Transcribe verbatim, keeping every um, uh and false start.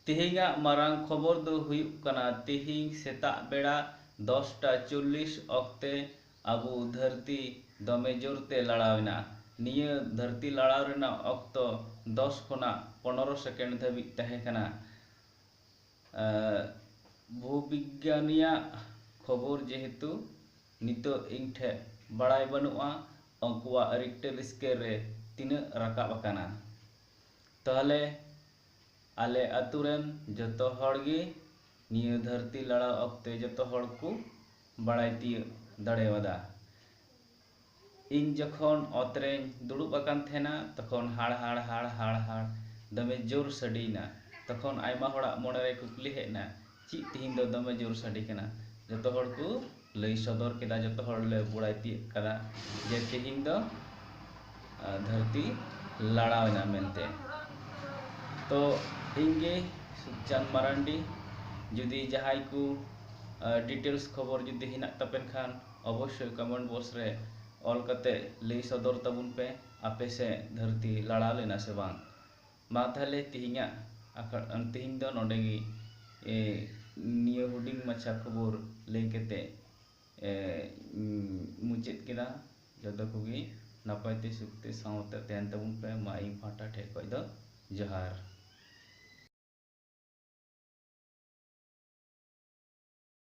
ᱛᱮᱦᱮᱧᱟᱜ ᱢᱟᱨᱟᱝ ᱠᱷᱚᱵᱚᱨ ᱫᱚ ᱦᱩᱭᱩᱜ ᱠᱟᱱᱟ, ᱛᱮᱦᱮᱧ ᱥᱮᱛᱟᱜ ᱵᱮᱲᱟ ᱫᱚᱥᱴᱟ ᱪᱚᱞᱞᱤᱥ ᱚᱠᱛᱮ ᱟᱵᱚ ᱫᱷᱟᱹᱨᱛᱤ ᱫᱚᱢᱮ ᱡᱳᱨ ᱛᱮ ᱞᱟᱲᱟᱣ ᱮᱱᱟ᱾ ᱱᱤᱭᱟᱹ ᱫᱷᱟᱹᱨᱛᱤ ᱞᱟᱲᱟᱣ ᱨᱮᱱᱟᱜ ᱚᱠᱛᱚ ᱫᱚᱥ ᱠᱷᱚᱱᱟᱜ ᱯᱚᱱᱨᱚ ᱥᱮᱠᱮᱱᱰ ᱫᱷᱟᱹᱵᱤᱡ ᱛᱟᱦᱮᱸ ᱠᱟᱱᱟ᱾ ᱟᱨ ᱵᱷᱩᱵᱤᱜᱽᱜᱟᱱᱤᱭᱟᱜ ᱠᱷᱚᱵᱚᱨ ᱡᱮᱦᱮᱛᱩ ᱱᱤᱛᱚᱜ ᱤᱧ ᱴᱷᱮᱱ ᱵᱟᱲᱟᱭ ᱵᱟᱹᱱᱩᱜᱼᱟ, ᱩᱱᱠᱩᱣᱟᱜ ᱨᱤᱠᱴᱟᱨ ᱥᱠᱮᱞ ᱨᱮ ᱛᱤᱱᱟᱹᱜ ᱨᱟᱠᱟᱵ ᱟᱠᱟᱱᱟ᱾ ᱛᱟᱦᱚᱞᱮ ᱟᱞᱮ ᱟᱹᱛᱩ ᱨᱮᱱ ᱡᱚᱛᱚ ᱦᱚᱲ ᱜᱮ ᱱᱤᱭᱟᱹ ᱫᱷᱟᱹᱨᱛᱤ ᱞᱟᱲᱟᱣ ᱚᱠᱛᱮ ᱡᱚᱛᱚ ᱦᱚᱲ ᱠᱚ ᱵᱟᱲᱟᱭ ᱛᱤᱭᱟᱹᱜ ᱫᱟᱲᱮᱭᱟᱫᱟ᱾ ᱤᱧ ᱡᱚᱠᱷᱚᱱ ᱚᱛ ᱨᱮᱧ ᱫᱩᱲᱩᱵ ᱟᱠᱟᱱ ᱛᱟᱦᱮᱱᱟ, ᱛᱚᱠᱷᱚᱱ ᱦᱟᱲ ᱦᱟᱲ ᱦᱟᱲ ᱦᱟᱲ ᱦᱟᱲ ᱫᱚᱢᱮ ᱡᱳᱨ ᱥᱟᱰᱮᱭᱮᱱᱟ᱾ ᱛᱚᱠᱷᱚᱱ ᱟᱭᱢᱟ ᱦᱚᱲᱟᱜ ᱢᱚᱱᱮ ᱨᱮ ᱠᱩᱠᱞᱤ ᱦᱮᱡ ᱮᱱᱟ, "ᱪᱮᱫ ᱛᱮᱦᱮᱧ ᱫᱚ ᱫᱚᱢᱮ ᱡᱳᱨ ᱥᱟᱰᱮ ᱠᱟᱱᱟ?" ᱡᱚᱛᱚ ᱦᱚᱲ ᱠᱚ ᱞᱟᱹᱭ ᱥᱚᱫᱚᱨ ᱠᱮᱫᱟ, ᱡᱚᱛᱚ ᱦᱚᱲ ᱞᱮ ᱵᱟᱲᱟᱭ ᱛᱤᱭᱳᱜ ᱠᱟᱫᱟ ᱡᱮ ᱛᱮᱦᱮᱧ ᱫᱚ, ᱟᱸ, ᱫᱷᱟᱹᱨᱛᱤ ᱞᱟᱲᱟᱣ ᱮᱱᱟ ᱢᱮᱱᱛᱮ᱾ ᱛᱚ ᱤᱧ ᱜᱮ ᱥᱩᱠᱪᱟᱸᱫ ᱢᱟᱨᱟᱱᱰᱤ, ᱡᱩᱫᱤ ᱡᱟᱦᱟᱸᱭ ᱠᱚ, ᱟᱸ, ᱰᱤᱴᱮᱞᱥ ᱠᱷᱚᱵᱚᱨ ᱡᱩᱫᱤ ᱦᱮᱱᱟᱜ ᱛᱟᱯᱮᱱ ᱠᱷᱟᱱ, ᱚᱵᱚᱥᱥᱳᱭ ᱠᱚᱢᱮᱱᱴ ᱵᱚᱠᱥ ᱨᱮ ᱚᱞ ᱠᱟᱛᱮ ᱞᱟᱹᱭ ᱥᱚᱫᱚᱨ ᱛᱟᱵᱚᱱ ᱯᱮ, ᱟᱯᱮ ᱥᱮᱫ ᱫᱷᱟᱹᱨᱛᱤ ᱞᱟᱲᱟᱣ ᱞᱮᱱᱟ ᱥᱮ ᱵᱟᱝ? ᱢᱟ ᱛᱟᱦᱞᱮ ᱛᱤᱦᱤᱧᱟᱜ ᱟᱠᱷᱲᱟ, ᱛᱤᱦᱤᱧ ᱫᱚ ᱱᱚᱰᱮ ᱜᱮ, ᱮ, ᱱᱤᱭᱟᱹ ᱦᱩᱰᱤᱧ ᱢᱟᱪᱷᱟ ᱠᱷᱚᱵᱚᱨ ᱞᱟᱹᱭ ᱠᱟᱛᱮ, ᱮ, ᱢᱩᱪᱟᱹᱫ ᱠᱮᱫᱟ᱾ ᱡᱚᱛᱚ ᱠᱚᱜᱮ ᱱᱟᱯᱟᱭ ᱛᱮ ᱥᱩᱠ ᱛᱮ ᱥᱟᱶᱛᱮ ᱛᱟᱦᱮᱱ ᱛᱟᱵᱚᱱ ᱯᱮ᱾ ᱢᱟ ᱤᱧ ᱯᱟᱦᱴᱟ ᱴᱷᱮᱡ ᱠᱷᱚᱡ ᱫᱚ ᱡᱚᱦᱟᱨ᱾